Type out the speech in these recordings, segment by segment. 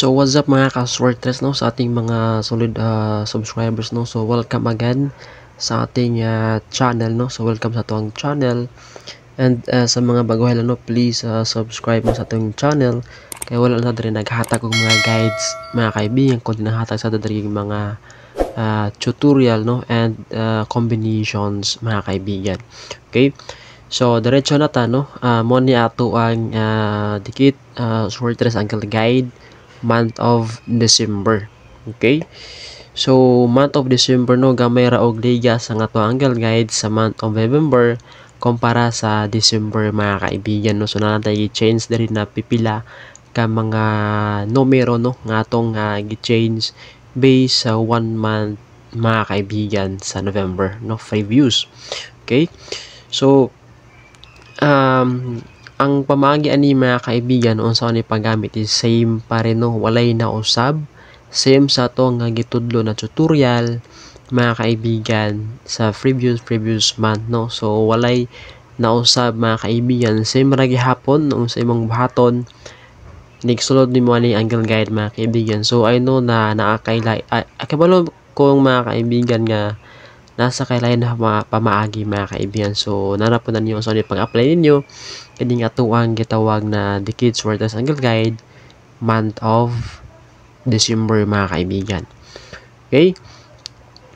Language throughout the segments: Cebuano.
So what's up, mga ka-swertres, no, sa ating mga solid subscribers, no. So welcome again sa ating channel, no. So welcome sa atong channel and sa mga baguhan lang, no, please subscribe mo sa atong channel kay wala na diri naghatag og mga guides, mga kaibigan, kundi naghatag sa diri mga tutorial, no, and combinations, mga kaibigan. Okay? So diretso na ta, no. Mo ni ato ang dikit Swertres Angle Guide month of December. Okay? So, month of December, no, gamay ra og liga sa nga to angle guide sa month of November kumpara sa December, mga kaibigan, no. So, naa tay change diri na pipila ka mga numero, no, nga atong gi-change based sa one month, mga kaibigan, sa November, no, previews. Okay? So, ang pamaagi ani, mga kaibigan, unsa ni paggamit is same pa rin, no, walay nausab, same sa ato nga gitudlo na tutorial, mga kaibigan, sa previous previous month, no. So walay nausab, mga kaibigan, same ra gihapon unsa imong buhaton nigsulod nimo ani angle guide, mga kaibigan. So I know na naa kay kabalo kong, mga kaibigan, nga nasa kay na pamaagi, mga kaibigan. So nara po na ninyo sa pag-apply ninyo kining atuang gitawag na The Kids Swertres Angle Guide month of December, mga kaibigan. Okay?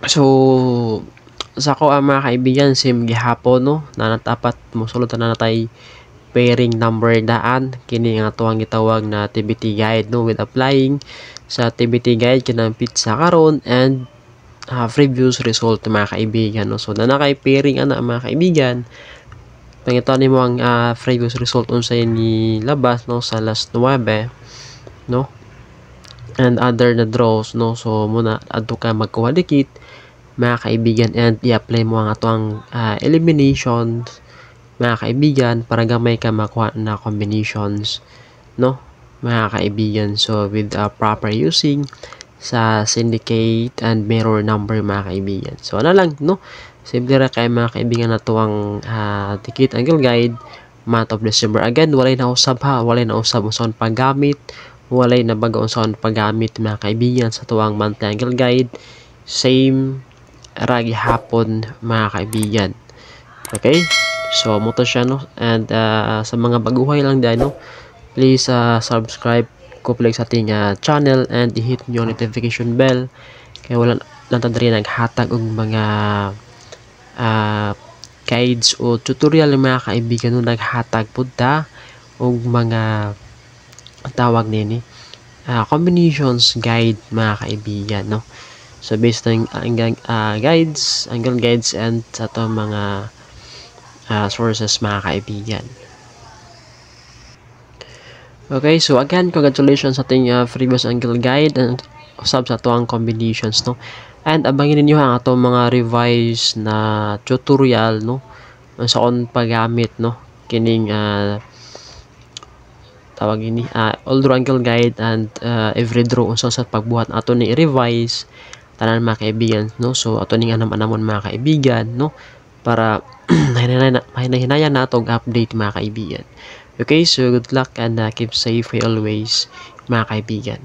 So sa ako ang mga kaibigan, same gihapon, no, na dapat mosulod na natay pairing number daan kini nga atuang gitawag na TBT guide, no, with applying sa TBT guide kanang pizza karon and previous result, mga kaibigan, no. So na kay pairing ana, mga kaibigan, pangita nimo ang previous result unsay ni labas, no, sa last 9, no, and other na draws, no. So muna adto ka magkuha dikit, mga kaibigan, and i-apply mo ang atoang eliminations, mga kaibigan, para gamay ka makuha na combinations, no, mga kaibigan. So with proper using sa syndicate and mirror number, mga kaibigan. So ano lang, no, simple ra kay, mga kaibigan, na to ang dikit angle guide month of December. Again, walay nausab ha, walay nausab unsaon paggamit, walay nabago unsaon paggamit, mga kaibigan, sa tuwang monthly angle guide. Same ra gihapon, mga kaibigan. Okay? So mo to siya, no, and sa mga baguhay lang diay, no, please subscribe ko sa ating channel and i-hit nyo notification bell kaya wala lang ta diri naghatag og mga guides o tutorial, mga kaibigan, no, naghatag pud ta og mga tawag nini combinations guide, mga kaibigan, no. So based on ang guides, angle guides and sa atong mga sources, mga kaibigan. Okay, so again, congratulations sa ating previous angle guide and usab sa atoang combinations, no. And abangin ninyo ang atong mga revised na tutorial, no, unsaon paggamit, no, kining tawag ini all draw angle guide and every draw, unsa sa pagbuhat ato ni i-revise tanan, mga kaibigan, no. So ato ning anam-anamon, mga kaibigan, no, para mahinay-hinayan na atong update, mga kaibigan. Okay, so good luck and keep safe always, mga kaibigan.